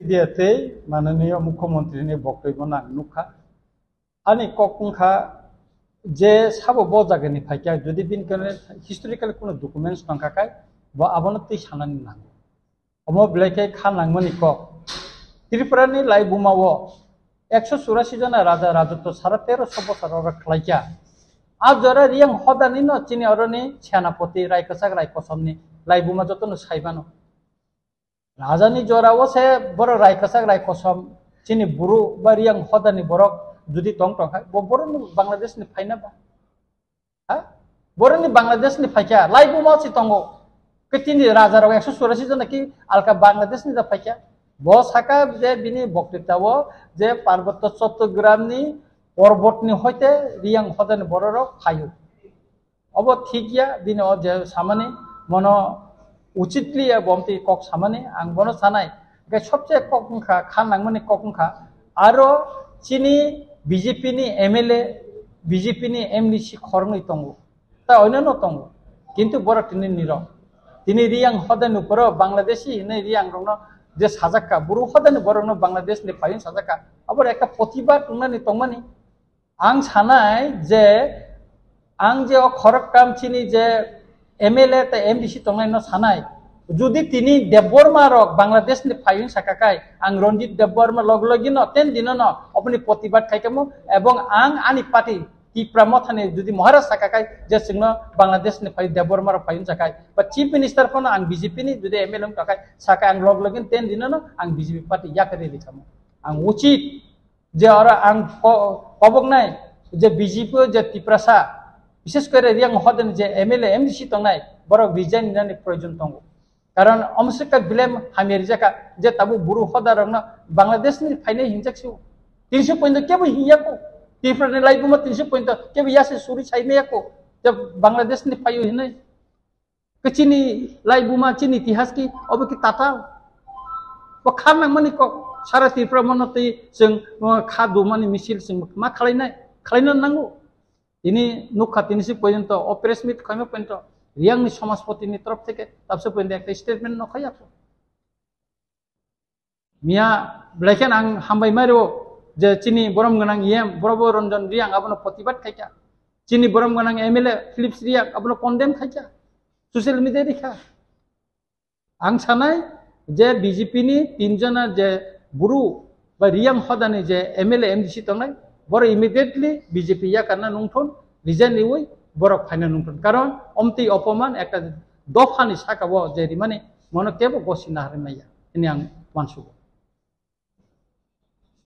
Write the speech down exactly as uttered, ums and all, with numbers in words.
Media tei mananiyo mukhyamantri ni boktobyo no ang nukha. Ani kok wngkha je sabo bo jagani phaikha, jodi bini kone historical kuno documents tongkha khai, bo abono twi sanani nango. Omo belai khe kha nangmani kok. Tripura ni laibuma o ekso churasi jona raja rajotwo sara teroso bosor oro khlaikha. A jora Riyang hodani no chini oroni senapoti rai kwchak rai kosom ni laibuma jotono saimano. Rajani jora o se borok rai kwchak rai kosom chini buru ba Riyang hodani borok jodi tong tong khai, bo borok ni Bangladesh ni phaina ba? Ha? Borok ni Bangladesh ni phaikha, laibuma si tongo. Ke chini raja rok ekso churasi jona ki alka Bangladesh ni da phaikha. Bo saka je bini boktita o je Parbotto Chattogram ni porbot ni hoite Riyang hodani borok rok phaio. Obo thik ya, bini o je samani mono uchitli ya bomti kok samani, ang bono sanai. Hingke sobse kok wngkha, kha nangmani kok wngkha, aro chini B J P ni M L A, B J P ni M D C khoroknwi tongo, ta oinano tongo, kintu borok tini nirok. Tini Riyang hodani uporo Bangladeshi hinwi Riyang rokno je sajakka, buru hodani borokno Bangladesh ni phaiyung sajakka, aboro ekta protibad wngnani tongmani. Ang sanai je, ang je o khoroktham chini je M L A tei M D C tongnai no sanai, jodi tini Debbarma rok Bangladesh ni phaiyung saka kai, ang Ranjit Debbarma log logi no ten dino no oboni protibad khai kamo, ebong ang ani party Tipra Motha ni jodi Maharaj saka kai je chwngno Bangladesh ni phai Debbarma rok phaiyung sakai, ba Chief Minister phano ang B J P ni jodi M L A wng kakai saka ang log logi no ten dino no ang B J P party yakari ri kamo. Ang uchit je oro ang ko-, koboknai je B J P o je Tiprasa, bishes kore Riyang hodani je M L A, M D C tongnai, borok resign rinani proyojon tongo. Karon omo se ka blame hamya rijaka je tabuk buru hoda rokno Bangladesh ni phainai hinjak sio. Tinso pointo kebo hinyako. Tripura ni laibuma tinso pointo kebo yase suri saimaya ko. Je Bangladesh ni phaio hinai. Ke chini laibuma, chini itihas ki, obo ki tatal. Bo kha nangmani kok, sara Tripura mono twi chwng, uh, kha dumani misil chwng ma khalainai, khalaino nango. Tini nukha, tini si porjonto, o press meet khaima porjonto, Riyangni Somaspoti ni torof theke, tabse porjonto ekta statement no khaya. Miya belai khe ang hambai mai rwo je chini borom gwnang E M Probo Ranjan Riyang abono protibad khaikha. Chini borom gwnang M L A Philips Riyang abono condemn khaikha. Social media rikha. Ang sanai je B J P ni tinjona je buru ba Riyang hodani je M L A M D C tongnai, boro immediately B J P yakarna nungthun, resign riwi borok phaina nungthun. Karon omtwi opoman ekta dophani saka o je rimani mono kebo gosi naharwi maya hini ang uansugo.